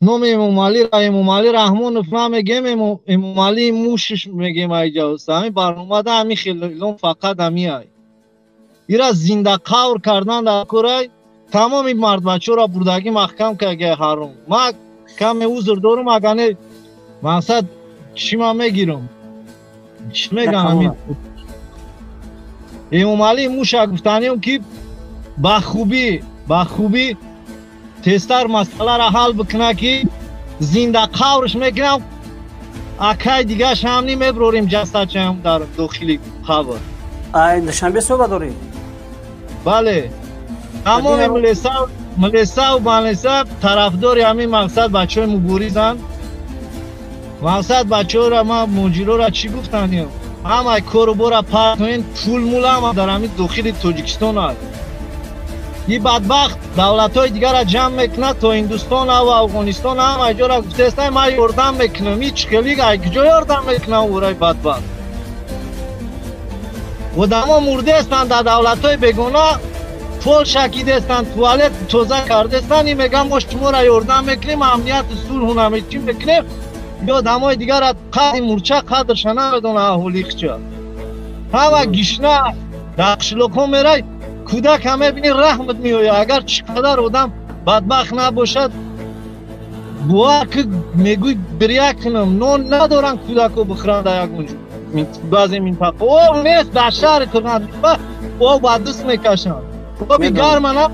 Номи Эмомалиро Эмомалӣ Раҳмонов намегем, Эмомалии мушш мегем. Айҷа ҳамин барномада ҳамин хелон фақат ҳамиай. Ира зинда қавр кардан дар корай. Тамоми мардбачаҳоро бурдагӣ маҳкам карда ҳаром. Ман каме узр дорум, агар не, мақсад чӣ ман мегирам, чӣ мегам? Ҳамин Эмомалии муша гуфтанем, ки ба хубӣ, ба хубӣ тезтар масъаларо ҳал бикунад, ки зинда қаврш мекунам. Акай дигаш ҳам ни меброрим ҷасадчаам дар дохили қабр. Ай Душанбе суҳбат дорӣ? Бале, тамоми милесаву балеса тарафдори ҳамин мақсад бачаҳои муборизанд. Мақсад бачаҳоро ман муҳоҷирора чӣ гуфтанем? Ҳамаи кору бора партоен, пул-мул ҳама дар ҳамин дохили Тоҷикистон аст. И бадбахт давлатҳои дигарро ҷамъ мекунад, то Ҳиндустон ва Афғонистон ҳама ҷора гуфтаестан, ман ёрдам мекунам. Ҳеч хели ай куҷо ёрдам мекунам ураи бадбахт? Одамо мурдаестанд дар давлатҳои бегона, пол шакидестанд, туалет тоза кардестанд. И мегӯям, мо шуморо ёрдам мекунем, амнияти сулҳу намечӣ мекунем. Ё одамои дигара қадри мурча қадрша намедона. Аҳоли хча ҳама гишна. Дар қишлоқҳо мерай, кӯдака мебинӣ, раҳмат меояд. Агар чӣ қадар одам бадбахт набошад, бовар ки мегӯй, биря кунам. Нон надоранд кӯдако бихӯранд. Дар ягон баъзе минтақа об нест. Дар шаҳри Қурғонтеппа об ба даст мекашанд, оби гарма на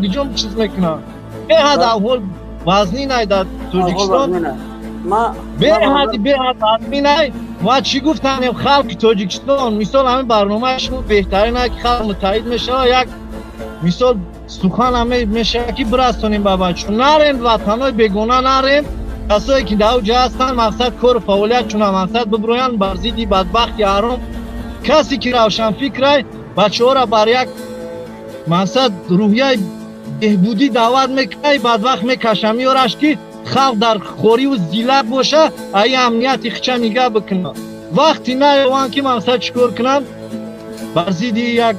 куҷом чиз мекунанд. Беҳад аҳвол вазнинай дар Тоҷикистон, беҳади беҳад вазнинай. Ва чӣ гуфтанем халқи Тоҷикистон? Мисол, ҳамин барномаи шумо беҳтарин, ки халқ муттаҳид мешавад. Як мисол суханам мешавад, ки бирасонем ба бачаҳо: нарем ватанҳои бегона, нарем. Касое ки дар ҷа ҳастанд, мақсад кору фаъолиятшона мақсад бибироянд бар зидди бадбахти ҳаром. Касе ки равшанфикрай, бачаҳоро бар як мақсад рӯҳияи беҳбудӣ даъват мекунад, бадбахт мекаша меёраш, ки халқ дар хориву зиллат боша, аи амнияти хича нигаҳ бикунад. Вақте наёванд, ки мақсад чӣ кор кунанд, бар зидди як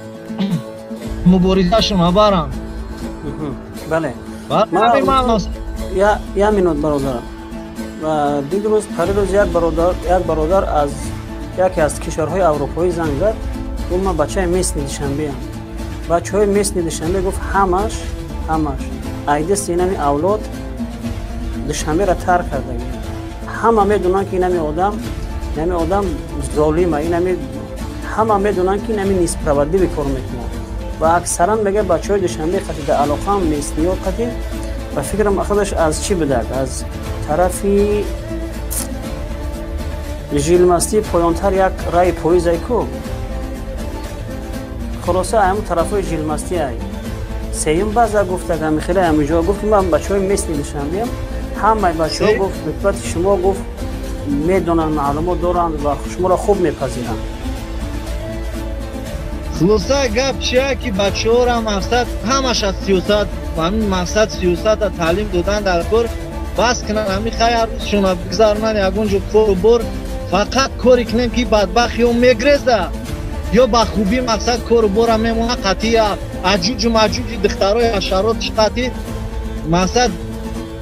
муборизашона баранд. Бале, як минут, бародарам. Дирӯз, парирӯз як бародар аз яке аз кишварҳои аврупоӣ занг зад. Гуфт, ман бачаи местный Душанбеам. Бачаҳои местный Душанбе, гуфт, ҳамаш айдасти инами авлод Душанберо тарк кардагӣ. Ҳама медонанд, ки инами одам золима, инами ҳама медонанд, ки инами несправедливый кор мекунад. Ва аксаран мега, бачаҳои Душанбе қати дар алоқаам, местный ё қати. Ба фикрам, худаш аз чӣ будак, аз тарафи Жилмастӣ поёнтар як раи поизай ку. Хулоса, ҳамун тарафҳои Жилмастӣ ай. Сеюм баъза гуфтак, ҳамихела ҳамиҷо гуфт, ман бачаҳои местный Душанбеам. Ҳамаи бачаҳо, гуфт, нисбати шумо, гуфт, медонанд, маълумот доранд ва шуморо хуб мепазиранд. Хулоса, гап чия, ки бачаҳоро мақсад ҳамаш аз сиёсат, ҳамин мақсад сиёсата таълим додан дар кор. Бас кунанд ҳамин, хай, ҳар рӯзшона бигзаронанд ягон ҷо кору бор. Фақат коре кунем, ки бадбахт ё мегреза, ё ба хубӣ мақсад кору бора мемонад. Қатъи аҷуҷу маҷуҷи духтарои ҳашаротш қатъи мақсад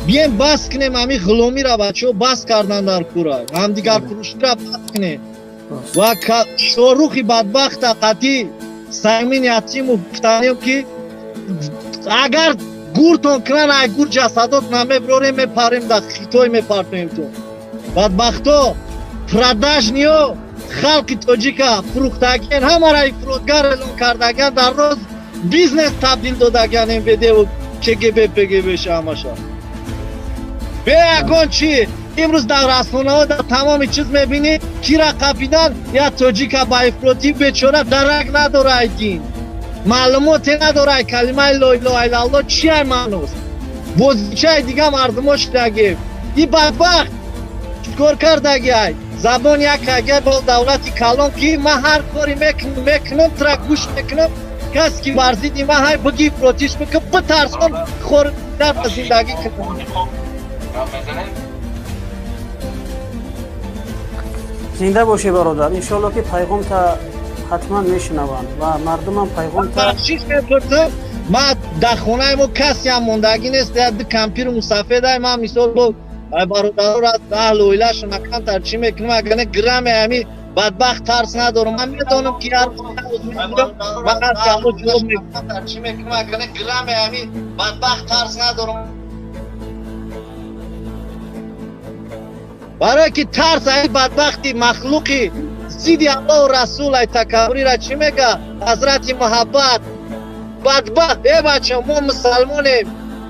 бием, бас кунем ҳамин ғуломиро. Бачаҳо бас кардан дар кура, ҳамдигарфурӯширо бас кунем. Ва Шоҳрухи бадбахта қатъи Саймин Ятимов гуфтанем, ки агар гуртон кунан, ай гур ҷасадот намеброрем, мепарем, дар Хитой мепартоем. То бадбахто, продажный ё халқи тоҷика фурӯхтагиен, ҳамаро ифротгар эълон кардагиан, дар роз бизнес табдил додагиан. МВД-ву КГБ, ПГБ-ша ҳамаша бе ягон чи. Имрӯз дар расонаҳо, дар тамоми чиз мебинӣ, кира қапидан, як тоҷика ба ифротӣ. Бечора дарак надора ай дин, маълумоте надора ай калимаи лоилоҳа иллалло чи ай маъност. Бозичаи дига мардумо шудагем. И бадбахт чикор кардаги? Ай забон як ага бо давлати калон, ки ман ҳар коре мекунам, тра гӯш мекунам. Касе ки бар зидди ман ҳай биги, ифротиш бикун, битарсон, хордар ба зиндагӣ кунам. Зинда бошӣ, бародар. Иншоалло, ки пайғомта ҳатман мешунаванд ва мардумам пайғомта Бахшиш мепурсам, Ма дар хонаи мо касе ҳам мондагӣ нест, як ду кампиру мусафедай. Ман мисол бо бародарора аҳлу оилашон камтар чӣ мекунам, агар не граме ҳами бадбахт тарс надорам. Ман медонам ки ҳар ман ҳар ҷавоб мекунам, чӣ мекунам, агар не граме ҳами бадбахт тарс надорам. Барое ки тарс ай бадбахти махлуқи зидди Аллоҳу Расул ай такаббурира чӣ мега? Ҳазрати муҳаббат бадбахт. Э бача, мо мусалмонем,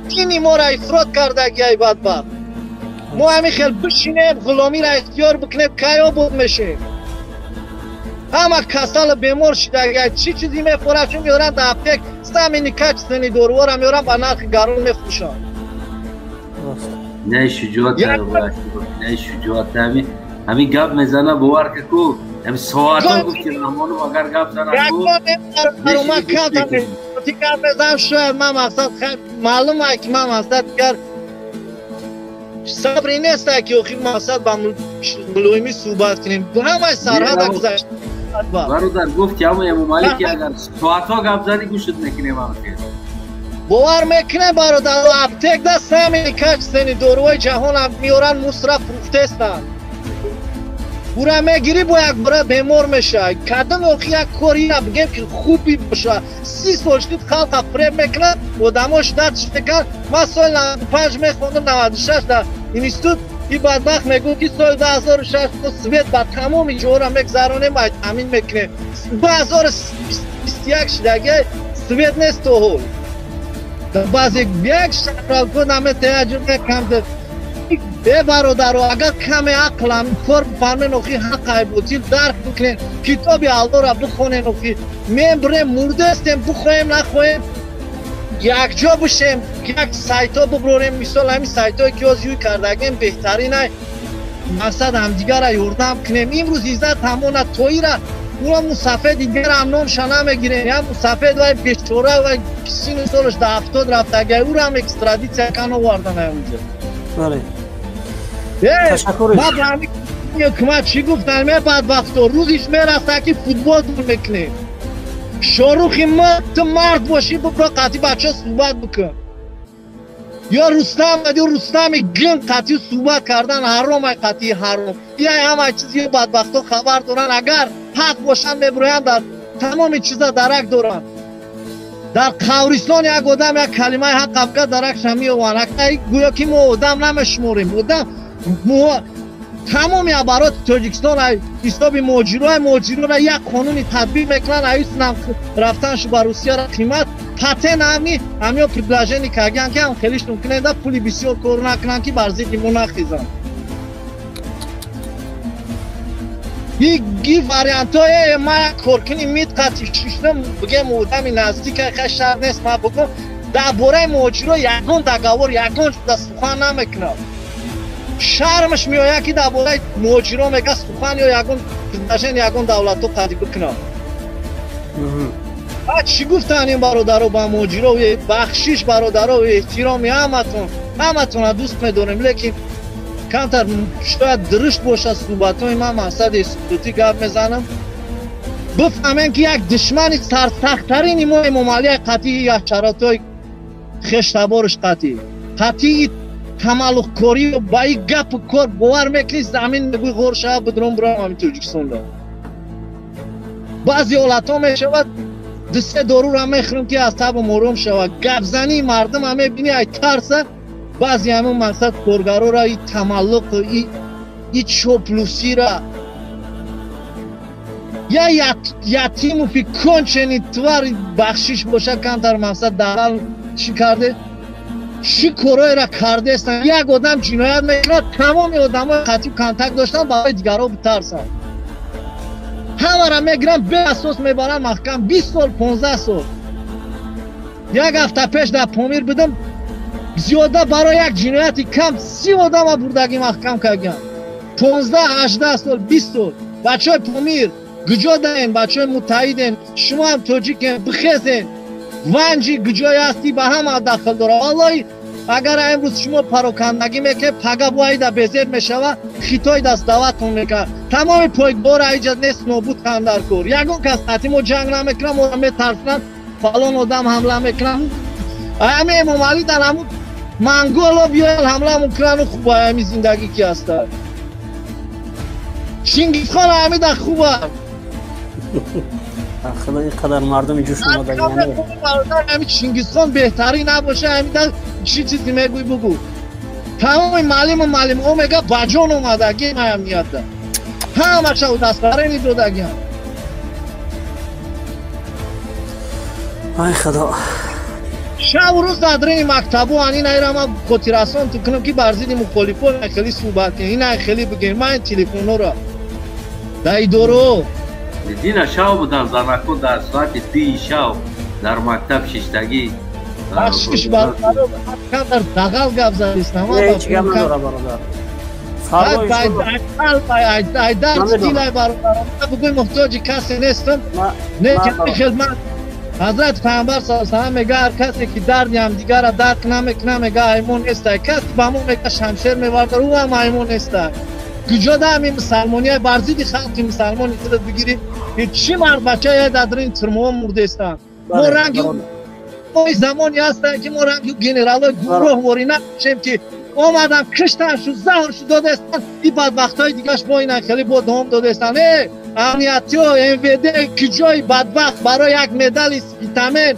дини моро ифрод кардаги ай бадбахт. Мо ҳамин хел бишинем, ғуломиро ихтиёр бикунем, кай обод мешем? Ҳама касалу бемор шидаги, чӣ чизе мефорад, чун меоранд дар аптек самый некачественный доруҳоро меоранд, ба нархи гарон мефурӯшанд. Не шуҷоат, не шуҷоат. Ҳамин гап мезана, бовар ки ку ҳамин соатҳо гуфт ки Раҳмонов агар гап занад ку гап мезанам, шояд ман мақсад маълум ай ки ман мақсад дигар сабре нест ай ки охир мақсад ба мулоимӣ суҳбат кунем. Ҳамаи сарҳада гузашт. Бародар, гуфти ҳамо Эмомалӣ ки агар соатҳо гап занӣ гӯшт мекунем ҳамхел. Бовар мекунем бародар, аптек да самый качественный доруҳои ҷаҳонам меоранд, мусра фурӯхтестанд. Ура мегирӣ, бо як бора бемор мешавӣ. Кадом охи як корира бигем ки хуби боша? 30 сол шуд халқа фреб мекунад, одамош дардш мекард. Ман соли 95 мехондам, 96 дар институт. И бадбахт мегӯфт ки соли 2006 свет ба тамоми ҷоҳоро мегзаронем, таъмин мекунем. 2021 шидаги свет нест то ҳол. Баъзе як шаҳралко наметаяҷур камтар. Э бародаро, агар каме ақлам кор бифармен, охи ҳақ айботил дарк бикунен, китоби Аллоҳро бихонен. Охи мебирем, мурдастем, бихоҳем нахоҳем, якҷо бишем, як сайтҳо бибурорем. Мисол ҳамин сайтҳое ки ҳоз юй кардагем беҳтарин ай, мақсад ҳамдигарра ёрдам кунем. Имрӯз иззат ҳамона тоира ура мусафеди дигарам номша намегирем. Я мусафед вай бечора вай сину солаш да 70 рафтагай, урам экстрадитсия кан овардан ай онҷо. Бале. Ма ба ҳамин ҳукумат чӣ гуфтам? Ме бадбахто, рӯзиш мерасад ки футбол дур мекунем. Шорухи ма, ту мард бошӣ, бибро қатъи бача суҳбат бикун. Ё Рустам, ё Рустами гин қатъи суҳбат кардан ҳаром ай, қатъи ҳаром. Яй ҳама чизи бадбахто хабар доранд, агар ҳақ бошанд мебироянд, дар тамоми чиза дарак доранд. Дар қабристон як одам як калимаи ҳақ абга даракша меованд. Гӯё ки мо одам намешуморем. Одам тамоми обороти Тоҷикистон ҳисоби муҳоҷирои муҳоҷироро як қонуни татбиқ мекунанд, аюснам рафтаншу ба Русияро қимат патент ҳами ҳамиё предложение карданд ки ҳам хелишон куненда пули бисёр кор накунанд ки бар зидди мо нахезанд. И вариантҳое ма як коркуни МИД қатъи шиштам, бигем одами наздика хай шар нест, ма бигӯм дар бораи муҳоҷиро ягон договор ягон ҷуда сухан намекунам. Шармаш меояд ки дар бораи муҳоҷиро мега сухан ё ягон предложение ягон давлатҳо қатъи бикунам. Баъд чӣ гуфтанд ин бародаро ба муҳоҷиро? Бахшиш бародаро, эҳтироми ҳаматон, ҳаматонро дӯст медорем, лекин камтар шояд дурушт бошад суҳбатҳои ман, мақсади эҳсосотӣ гап мезанам. Бифаҳмем ки як душмани сарсахттарини мо Эмомалии қатъии ҳашаротҳои хештабораш қатъӣ қатъии тамаллуқкорӣ ба ин гапу кор бовар мекунӣ, замин мегӯй ғор шава бидром бирам ҳамин Тоҷикистонда. Баъзе ҳолатҳо мешавад ду-се дорура мехӯрем ки аз табам ором шавад. Гапзании мардума мебинӣ ай тарса, баъзе ҳамин мақсад коргарора и тамаллуқ и чоплусира я ятимуфи кончени твари бахшиш боша камтар мақсад дағал чӣ карде, чӣ корҳоеро кардестанд. Як одам ҷиноят мекунад, тамоми одамои қатъи контакт доштанд барои дигарҳо битарсанд. Ҳамаро мегиранд, беасос мебаранд маҳкам 20 сол, 15 сол. Як ҳафта пеш дар Помир будам, зиёда барои як ҷинояти кам 30 одама бурдагӣ маҳкам карданд. 15, 18 сол, 20 сол. Бачаҳои Помир куҷо даен, бачаҳои муттаҳиден, шумо ҳам тоҷикен, бихезен. Ванҷи куҷое ҳастӣ ба ҳама дахл дорад. Валлоҳи агар имрӯз шумо парокандагӣ мекунед, пага боида безеб мешавад, Хитой даст даъватон мекунад. Тамоми пойгоҳро иҷа нест нобуд кунанд дар кор. Ягон кас қатъи мо ҷанг намекунад, моро метарсонанд. фалон одам ҳамла мекунад. Ҳами Эмомалӣ дар ҳамун манголо биёянд ҳамла мекунанд, хуб ҳами зиндагӣ ки ҳастад. Чингизхон ҳами дар хуба. Худо ин қадар мардуми ҷӯш омадагӣ. Ҳами Чингизхон беҳтарин набоша, ҳами дар чӣ чизе мегӯй бугӯ. Тамоми маълиму маълимҳо мега ба ҷон омадагӣ маямниятда. Ҳамаша дастбарени додагиам. Ай худо. Шабу рӯз дар дарини мактабу ин айра ман хотиррасон ту кунам ки бар зидди мухолифон хеле суҳбат кунем, ин ай хеле бигем, ман телефонҳоро дар идораҳо. Дина шав будан занако дар соати 2 шав дар мактаб шиштагӣ. Бахшиш бародаро, камтар дағал гап задистам. Ҳеҷ гап надора бародар. Ай дарди дилай бародаро, бугӯй муҳтоҷи касе нестам. Не хел ман ҳазрат Пайғамбар саллаллоҳу алайҳи васаллам мега ҳар касе ки дарди ҳамдигарро дарк намекуна, мега аймон нестай. Касе ба мо мега шамшер мевардор, ӯ ҳам аймон нестай. Куҷо да ҳамин мусалмония бар зидди халқи мусалмони худат бигирӣ, чӣ мард бачае дар дарини тюрмаҳо мурдестанд. Мо ранги мо замоне ҳастанд ки мо ранги генералои гурӯҳворӣ набошем ки омадан киштаншу заҳршу додестанд, и бадбахтҳои дигаш бо ина хеле бо давом додестанд. Э амниятиё МВД куҷои бадбахт барои як медали витамин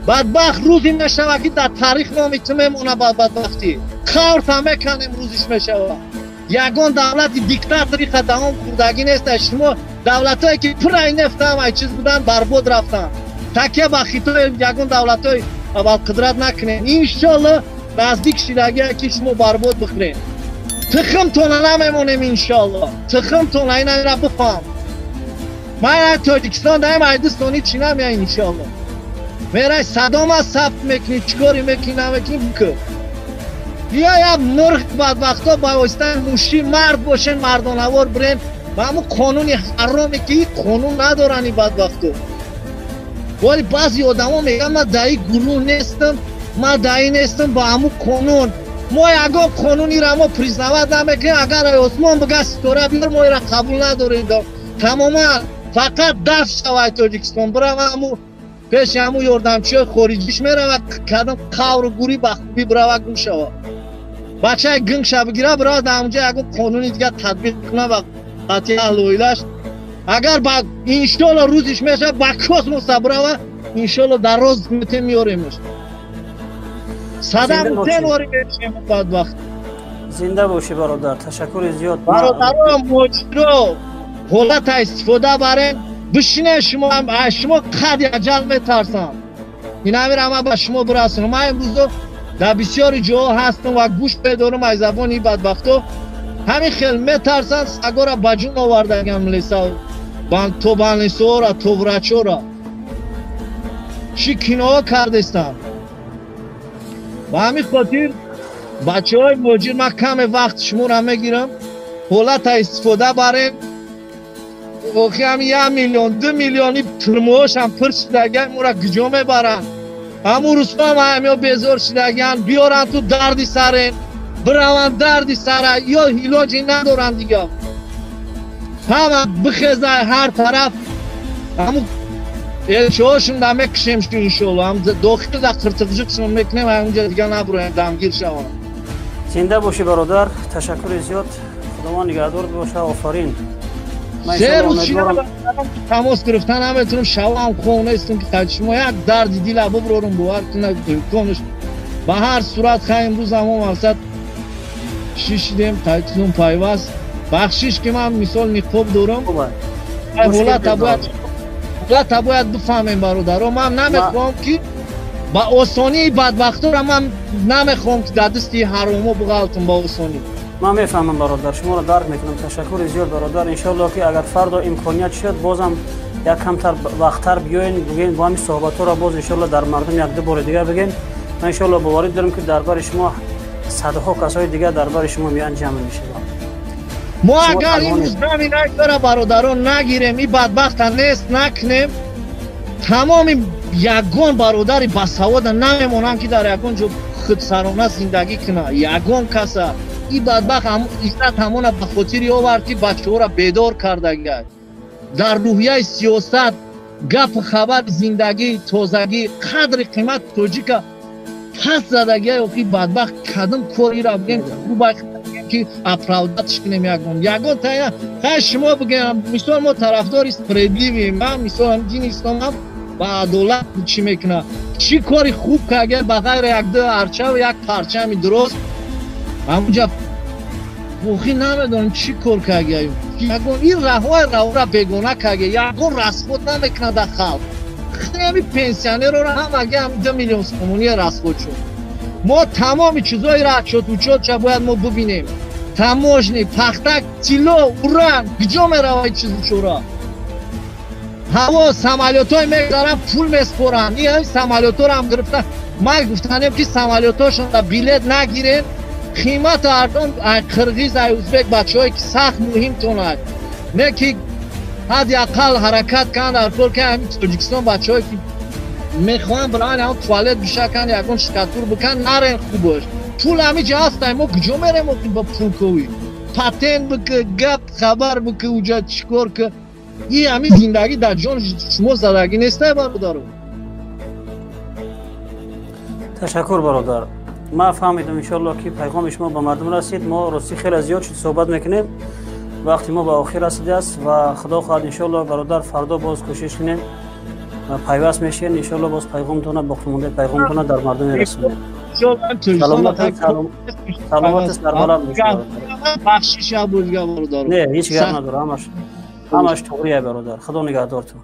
бадбахт рӯзе мешавад ки дар таърих номи ту мемонад. Бадбахтӣ қаврта меканем рӯзиш мешавад. Ягон давлати диктатори давом хӯрдагӣ нест. Шумо давлатҳое ки пурраи нефтам ай чиз буданд барбод рафтанд. Такя ба Хитой ягон давлатҳои абарқудрат накунед. Иншолло наздик шидагие ки шумо барбод бихӯред. Тухмтона намемонем иншолло. Тухмтона инара бифаҳм. Ман аз Тоҷикистон даем айдистони чӣ намея иншолло. Мерай садома сабт мекунӣ, чӣ коре мекунӣ намекунӣ бикун. Бия як мурғ бадбахто ба воситаи мушӣ мард бошен, мардонавор бирен ба ҳамун қонуни ҳароме ки қонун надоранд ин бадбахто. Вале баъзе одамо мегӯянд ман дар ин гурӯҳ нестам, ман дар ин нестам ба ҳамун қонун. Мо ягон қонунеро мо признавать намекунем. Агар ай осмон бига ситора биёр, мо инро қабул надорем. Тамоман фақат дафт шавад Тоҷикистон, бирава ҳамун пеши ҳамун ёрдамчиҳои хориҷиш меравад, кадом қавру гурӣ ба хубӣ бирава гум шавад. Бачаи гингша бигира бирава дар ҳамунҷо ягон қонуни дигар татбиқ кунад ба қатъи аҳлу оилаш. Агар ба иншолло рӯзиш мешавад ба космоса бирава, иншолло дар роз метем меоремаш. Садам Ҳусен ворид мешем бадбахт. Зинда бошӣ бародар, ташаккури зиёд. Бародаро муҳоҷиро ҳолата истифода барем, бишинед шумо, аз шумо қад аҷал метарсам. Ин ҳамира ман ба шумо бирасонам. Ман имрӯзо дар бисёри ҷоҳо ҳастам ва гӯш медорам аз забони ин бадбахто. Ҳамин хел метарсанд, сагора ба ҷун овардагиам леса, то больницаҳоро, то врачҳоро. Чӣ киноҳо кардестанд. Ба ҳамин хотир бачаҳои муҳоҷир ман каме вақт шуморо мегирам, ҳолата истифода барем. Охи ҳами 1 миллион, 2 миллиони тюрмаҳошам пур шудагиан, моро куҷо мебаранд? Ҳамун рӯзҳоам ҳамиё безор шудагиан, биёранд ту дарди сарен, бираванд дарди сара, ё илоҷе надоранд дигар. Ҳама бихезай ҳар тараф, ҳамун элчиҳошон да мекушем иншолло, ҳам дохил да қиртиқжиқшон мекунем, ҳамунҷо дигар набуроем, дамгир шаванд. Зинда бошӣ бародар, ташаккури зиёд, Худованд нигаҳдор боша, офарин. Се рӯз тамос гирифта наметунам, шавам хов нестам ки шумо як дарди дила биброрам, бовар кунад имконаш. Ба ҳар сурат хай имрӯз ҳамо мақсад шишидем, тайтунум пайваст. Бахшиш ки ман мисол ниқоб дорам. Ҳолата бояд бифаҳмем бародаро. Ман намехоҳам ки ба осонии бадбахтора, ман намехоҳам ки дар дасти ҳаромо биғалтам ба осонӣ. Ман мефаҳмам бародар, шуморо дарк мекунам. Ташаккури зиёд бародар. Иншоалло ки агар фардо имконият шуд, бозам як камтар вақттар биёен, бигӯен бо ҳамин суҳбатҳоро боз иншоалло дар мардум як ду бори дигар бигӯем. Ман иншоалло боварӣ дорам ки дар бари шумо садҳо касои дигар дар бари шумо меян ҷамъ мешаванд. Мо агар имрӯз ҳаминайдора бародарон нагирем, ин бадбахта нест накунем, тамоми ягон бародари басавода намемонанд ки дар ягон ҷо худсарона зиндагӣ кунад. Ягон каса ин бадбахт иззат ҳамона ба хотири овард ки бачаҳоро бедор кардагиай. Дар рӯҳияи сиёсат Гапу хабари зиндагӣ, тозагӣ, қадри қимат тоҷика пас задагия. Охи бадбахт, кадом корира бигем, хубай ки оправдать ш кунем? Ягон тая хай шумо бигем. Мисол, мо тарафдори справедливый ем. Ман, мисол, дини исломам ба адолат чӣ мекунад? Чӣ кори хуб карда ба ғайри як-ду арчаву як парчами дурост ҳамунҷа? Охи намедонам чӣ кор карда. Ягон ин раҳои раҳора бегона карда, ягон расход намекунад дар халқ. Ҳами пенсионерора ҳамаги ҳам 2 миллион сомонӣ расход шуд. Мо тамоми чизои расчёт-учёт ша бояд мо бубинем. Таможни, пахта, тилло, уран куҷо меравад? Чизу чора ҳаво, самолётҳое мегузаранд, пул меспоранд. Ин самолётҳоро ҳам гирифта. Ман гуфтанем, ки самолётҳошонда билет нагирем, қимату арзон. Ай қирғиз, ай узбек бачаҳое ки сахт муҳимтонад, не ки ҳадди ақал ҳаракат кунанд дар кор, ки ҳамин Тоҷикистон бачаҳое ки мехоҳанд бираванд, ҳамон туалет бишаканд, ягон штукатур бикан, нарен. Хубош, пул ҳамиҷа ҳастай, мо куҷо мерем ба пулковӣ? Патент бики, гап хабар бики, уҷа чӣ кор ки. И ҳамин зиндагӣ дар ҷон шумо задагӣ нестай, бародаро. Ташаккур, бародар. Ман фаҳмидам, иншоалло, ки пайғоми шумо ба мардум расид. Мо ростӣ хеле зиёд шуд суҳбат мекунем, вақти мо ба охир расидааст ва худо хоҳад, иншоалло, бародар, фардо боз кӯшиш кунем, пайваст мешавем, иншоалло, боз пайғомтона, боқимондаи пайғомтона дар мардум мерасонем. Саломату сарбаланд. Бахшиш. Не, ҳеҷ гап надорам, ҳамаш, ҳамаш туғрия, бародар. Худо нигаҳдортон.